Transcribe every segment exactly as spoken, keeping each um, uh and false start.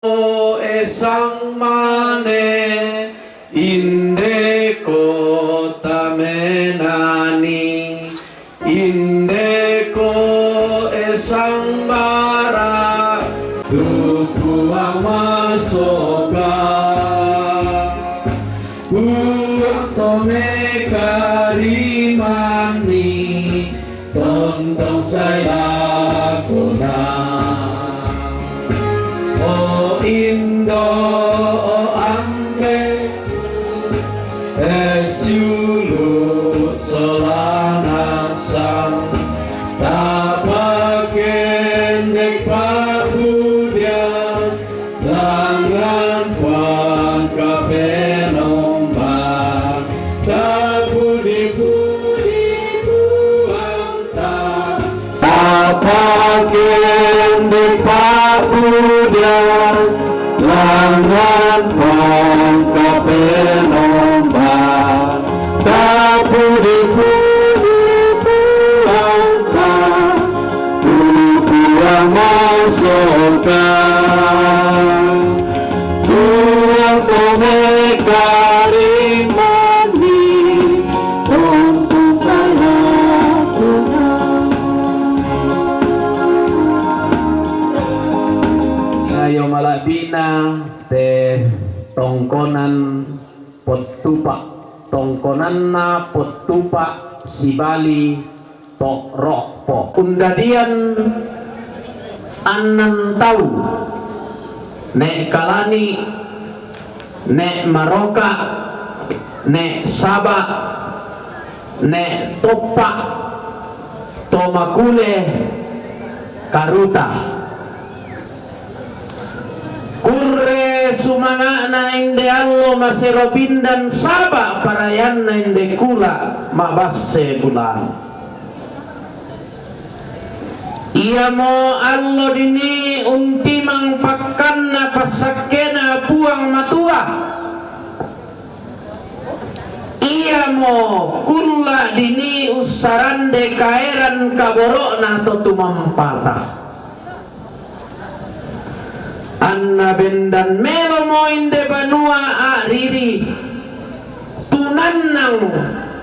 Esang mane, inde ko tamenani, inde ko esang bara, tu Puang masoka. Puang to me karimani, tontong sai lakona. O indo, o ambe, e siulu sola nasang, tapakendek papudian, langan Puang Kapenomban, tapudi-pudi Puang ta. Tapakendek papudian, langan Puang Kapenomban, tapudi-pudi Puang ta. Tu Puang masoka, Puang to me karimani, tontong sai lakona. Ayo mala'bina te tongkonan pottupa, tongkonanna pottupa sibali to ro'po. Undadian annan tau, ne' kalani, ne' maroka, ne' saba, ne' toppa, to makule, karuta. Kurre sumanga'na inde allo masero pindan saba parayanna inde kula mabasse bulan. Iamo allo dini untimang pakkanna passakkena Puang Matua. Iamo kulla dini ussarande kaeran kaboro'na to tumampata. Anna bendan melomo inde banua a'riri, tunannang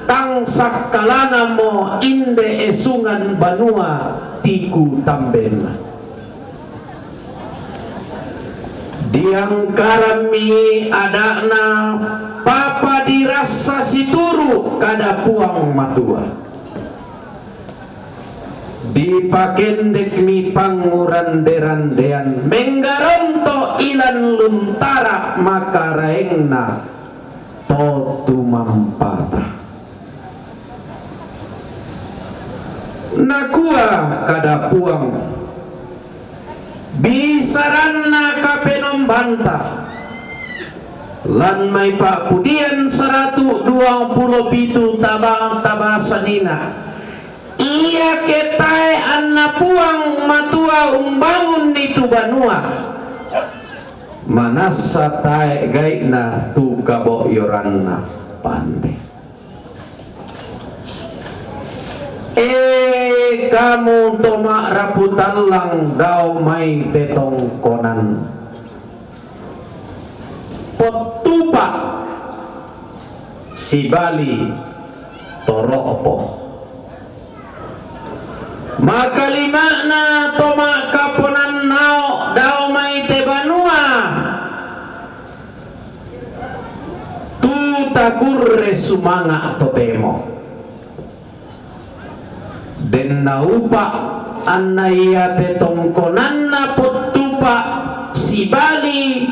tang sakkalanamo inde esungan banua tiku tambenna. Diangkarammi ada'na papa dirassa situru kada Puang Matua. Dipakendekmi pangurande-randean, menggaronto ilan luntara makaraengna to tumampata. Nakua kada Puang, bisaranna Kapenombanta, lan mai Pa'pudian saratu duang pulo pitu taba-, taba sanina, iake tae anna Puang Matua umbangunni tu banua, manassa tae gai'na tu kabo'yoranna pande. E, kamu to ma'rapu tallang dao mai te tongkonan, pottupa sibali to ro'po. Makalima'na to ma'kaponan nao dao mai te banua, tu takurre sumanga' totemo. Den naupa' anna iate tongkonanna pottupa sibali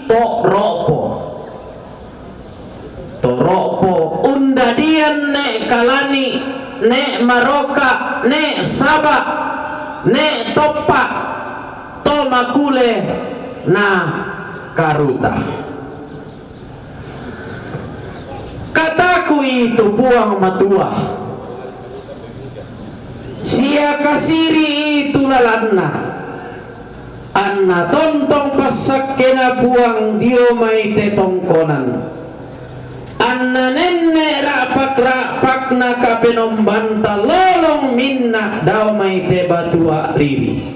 to ro'po. To ro'po undadian ne' kalani, ne' maroka, ne' saba, ne' toppa, to makule na karuta. Katakui tu Puang Matua, sia kasiri'i tu lalanna, anna tontong passakkena Puang dio mai te tongkonan, anna nenne' ra'pak-ra'pakna Kapenombanta lolong minna' dao mai te batu a'riri.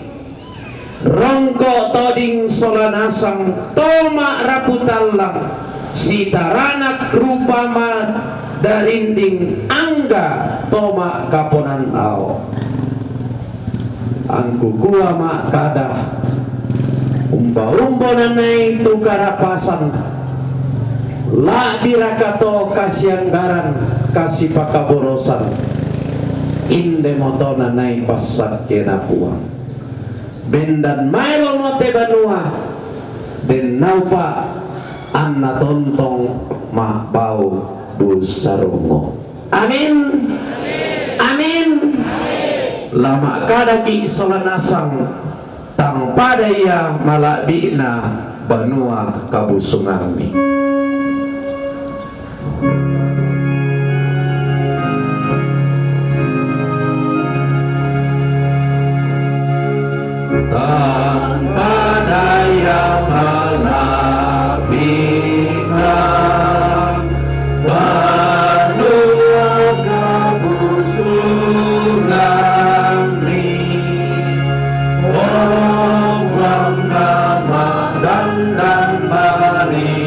Rongko' toding sola nasang toma' rapu tallang, sitaranak rupa ma darinding angga toma' kaponan ao. Angkukua ma'kada, umba-umba nanai tu karapasan, la'biraka to kasianggaran, kasipakaborosan, indemo to nanai passakkena Puang. Bendan maelo mo te banua, den naupa' anna tontong ma'bau busarungo. Amin. Amin. La ma'kadaki' sola nasang, tang pada ia mala'bi'na banua kabusungammi. Tanpa daya mala'bi'na banua kabusungammi, oh, buang nama dandan bani.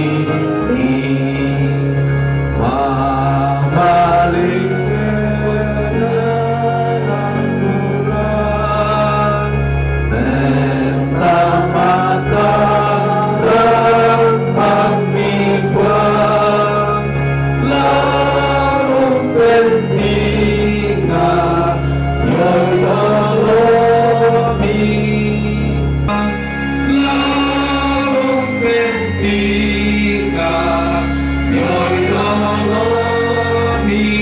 Laung pentingna yoi lolomi,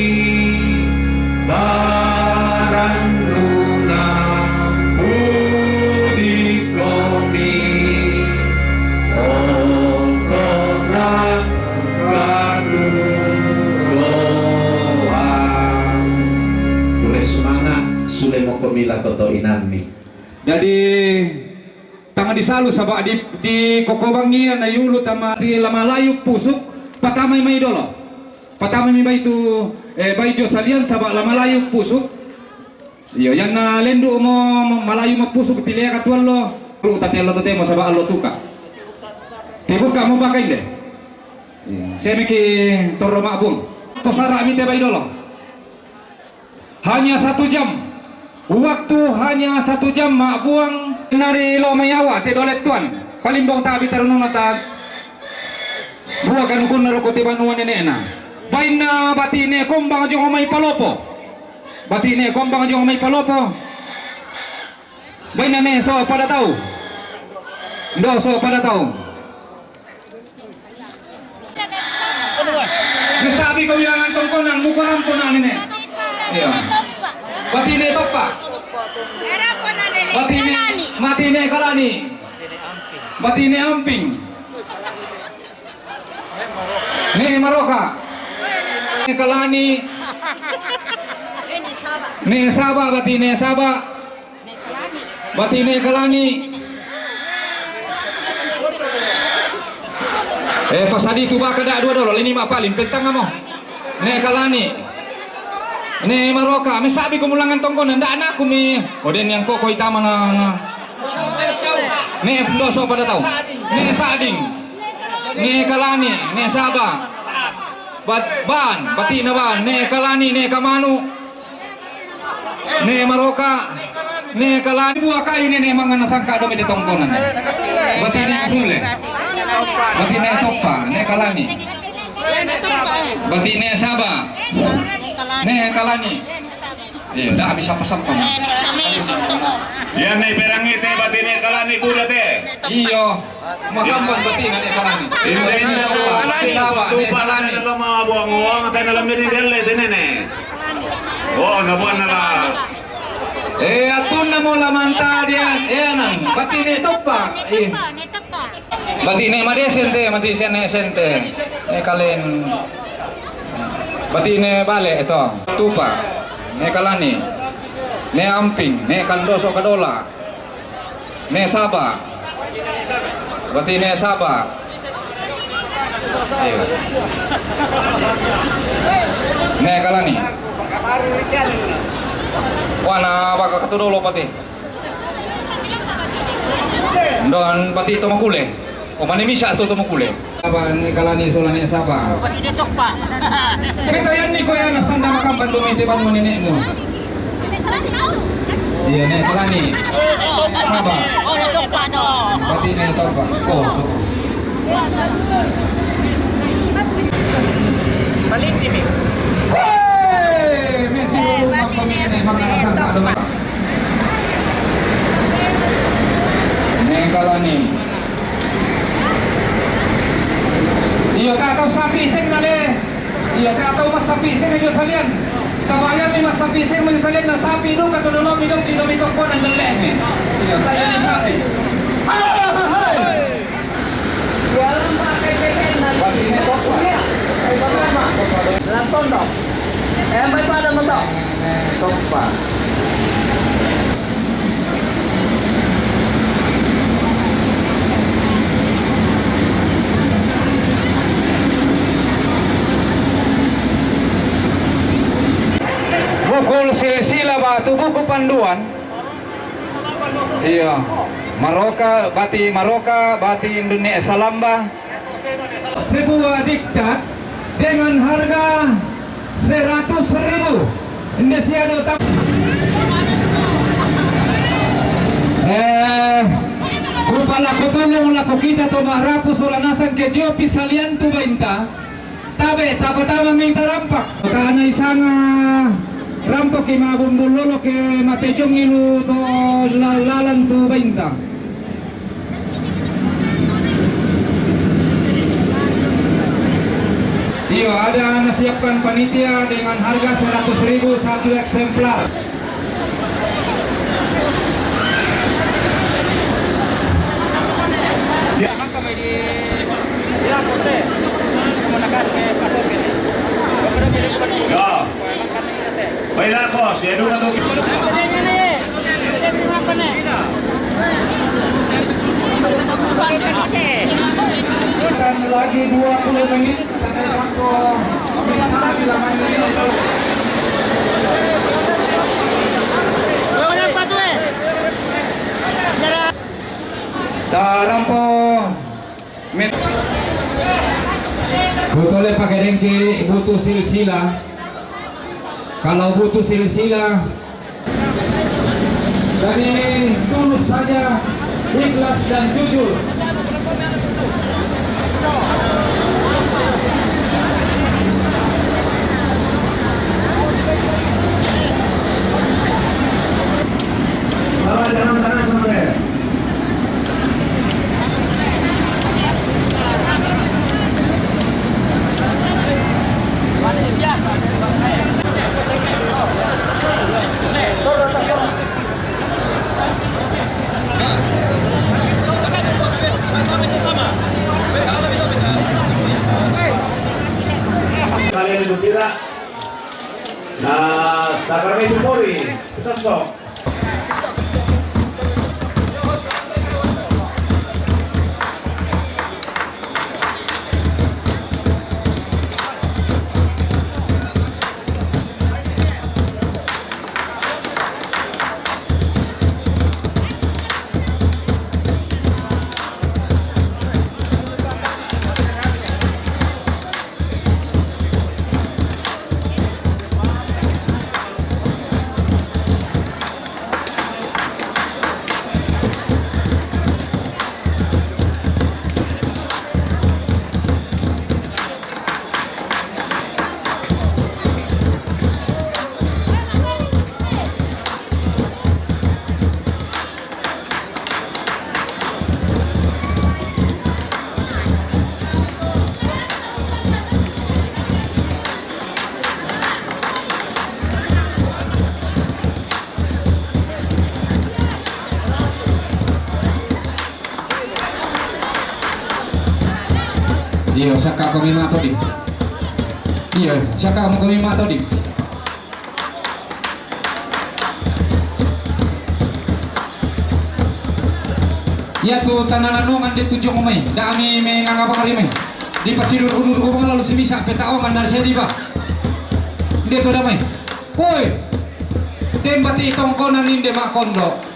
barannuna pudikomi, ongkona katudoang. Pure sumanga', sule mokomi lako to inammi. Jadi, tang disalu saba' di, di kokobangngi ia na iulu tama ri La Malayu Pusuk, patamai mai dolo. Patamai mai bai tu, eh, bai jo salian saba' La Malayu Pusuk. Iyo, ianna lendu' mo malayu mappusuk tilea katuallo, ru tatello totemo saba' allo tuka. Tibukka mo baka inde. Iya. Semeki torro ma'bung. Tosara mite bai dolo. Hanya satu jam. Waktu hanya satu jam, ma'buang. Nari lo mai awa te dole tuan. Palimbong tabi tarununa ta. Bua kanukunna roko te banua nene'na. Bainna batine kombang jong mai palopo. Batine kombang jong mai palopo. Bainna ne so pada tau. Ndo so pada tau. Messabi ko bilangan tongkonan, muko rampo na nene. Iya. Batine toppa. Batine, matine kalani. Batine amping. Ne maroka. Ne kalani. Ne saba, batine saba. Batine kalani. Eh, pasadi tu baka da dua dolo, lini ma paling, pentang amo. Ne kalani. Ne maroka, messabi ko mulangan tongkonan, nda anakku mi. Oden yang koko itama na, na. Ne doso pada tau. Ne sading. Ne kalani, ne saba. Bat, ban, batina ban, ne kalani, ne kamanu. Ne maroka, ne kalani. Bua kai ne, ne mangana sangka do mete tongkonan. Batine sule. Batine toppa, ne kalani. Batine saba. Ne kalani. Iya, da bisa pesan. Iya, ne perangi te batine kalani buda te. Iyo. Makambang batine ne kalani. Inda, inda, saba, ne kalani. Lama buang uang, tena lama ni delle, tena ne. Oh, na buang na la. Eh, atunna mo la manta dia, eh, nang. Batine toppa. Eh. Batine madesen te, mati sene sente. Eh, kalen. Batine bale, eto. Tupa. Ne kalani. Ne amping, ne kandoso kadola. Ne saba. Batine saba. Ayo. Ne kalani. Wana baka katu dolo pati. Ndon bati to makule. O mane misa to to makule. Saba ne kalani sola ne saba. Bati de tok pa. Kita yan ni ko yan sanda makan bandu mete bandu nenekmu. Iya ne kalani. Saba. Oh, de tok pa to. Bati ne tok pa. Oh, so. Paling dimi. Hei, mete rumah kami ne makan sanda. Ne kalani. Iyo, ta tau sapi seng nale. Iyo, ta tau mas sapi seng ajo salian. Sabayan ni mas sapi seng ajo salian na sapi du katu dolo mi dong, mi dong mi toko nan lele ni. Iyo, ta iyo ni sapi. Ah, hai. Lantondo. Eh, mai pada mentok. Tokpa. Buku silsilah batu, buku panduan. Iya. Maroka, bati Maroka, bati Indonesia Salamba. Sebuah diktat dengan harga seratus ribu. Indonesia do tam- Eh, kupala kutulung la kukita to marapu sola nasang ke jio pi salian tu bainta. Tabe, tapa-tama mi tarampak. Kana isanga rampak ke mabumbu lolo ke mate jong ilu to la-, lalan tu bainta. Iyo, ada nasiapkan panitia dengan harga seratus ribu satu eksemplar. Ya. Baiklah, bos, ya, dulu satu. Dan lagi dua puluh menit. Tarampo. Kutole pake dengki butuh silsilah. Kalau butuh silsilah, jadi tulus saja, ikhlas dan jujur. Salah jangan tangan sampai. Kalian itu tidak. Nah, takar itu pori. Kita sok. Iyo, saka ko mima todi. Iyo, saka ko mima todi. Iya tu tanah nanongan di tujung mai. Dah ami menganga bakari mai. Di pasidur udur ko lalu simisa peta oman dari sedi ba. Dia tu damai. Woi. Dem bati tongkonan inde makondo.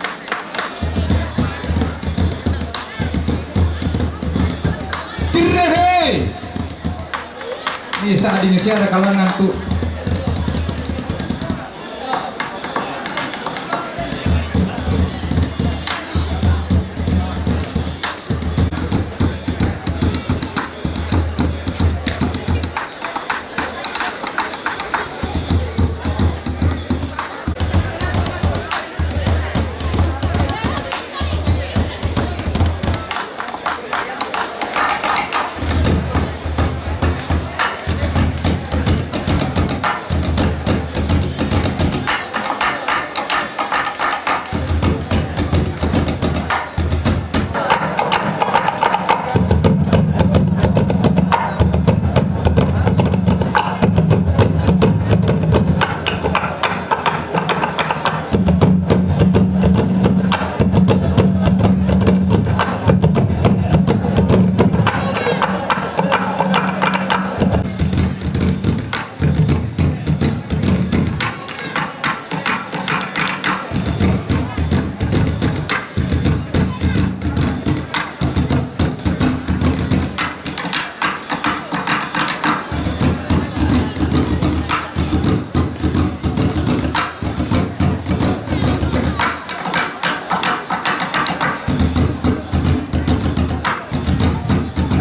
Hehe. Ini saat ini siapa kalangan tu.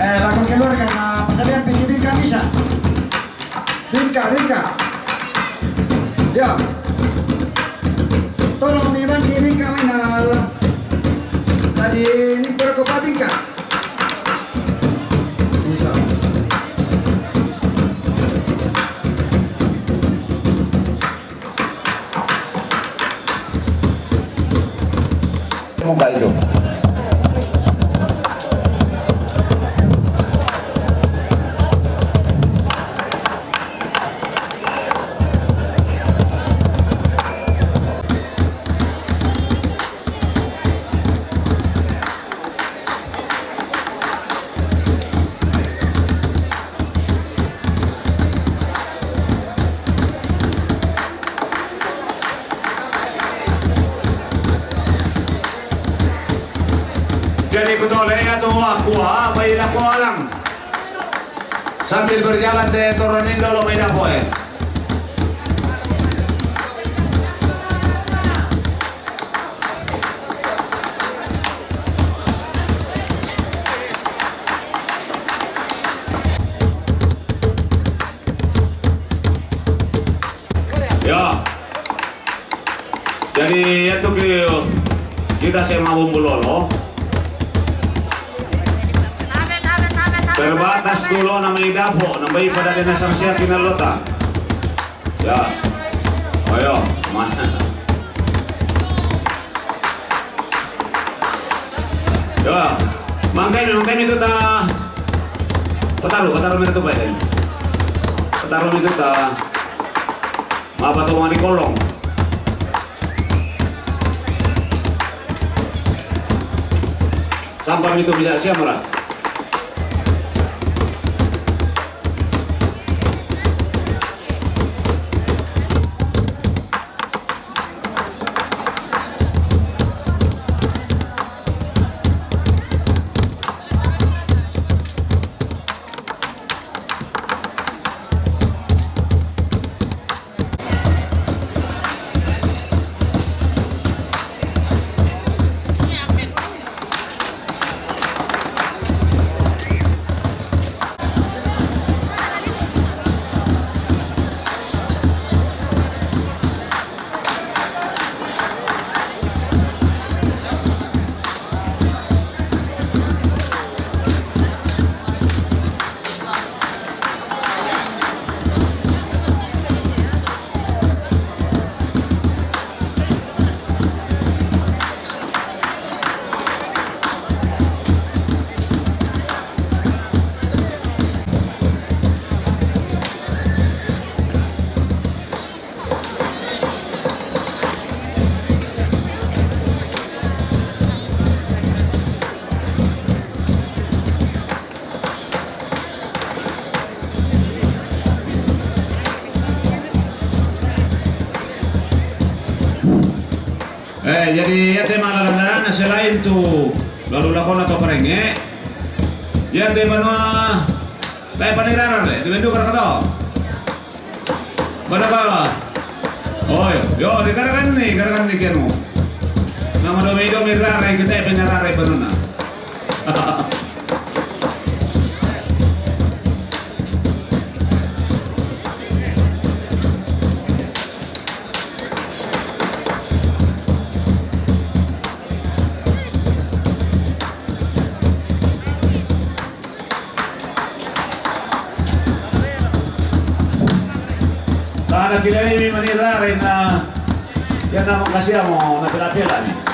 Eh, lagu keluarga na pasalian pigi bingka bisa. Bingka, bingka. Ya. Tolong mi bangki bingka main na la-, lagi ni perkopa bingka. Bisa. Muka itu. Jadi betul ya tu aku ah, baiklah aku alang. Sambil berjalan te turunin dulu mai dapo eh. Ya. Jadi ya tu ki-, kita sema bumbu lolo. Terbatas dulu nama idapo, nambai pada dena sangsia kinalota. Ya. Ayo, mana? Ya. Mangkai, mangkai itu ta. Pataru, pataru mereka tu baik. Pataru itu ta. Mapa tu mani kolong. Sampai itu bisa siap, Mara. Eh, jadi ya tema lalan-lalan selain tu lalu lakon atau parenge. Iya, te banua, te panirara le, di bendu kara kato. Bada ba. Oh, yo, yo, di karakan ni, karakan ni kianu. Nama domi, domi rara, kita pina rara banuna. Kada kila ini manirara na, ya, nama kasiamo na pila-pila ni.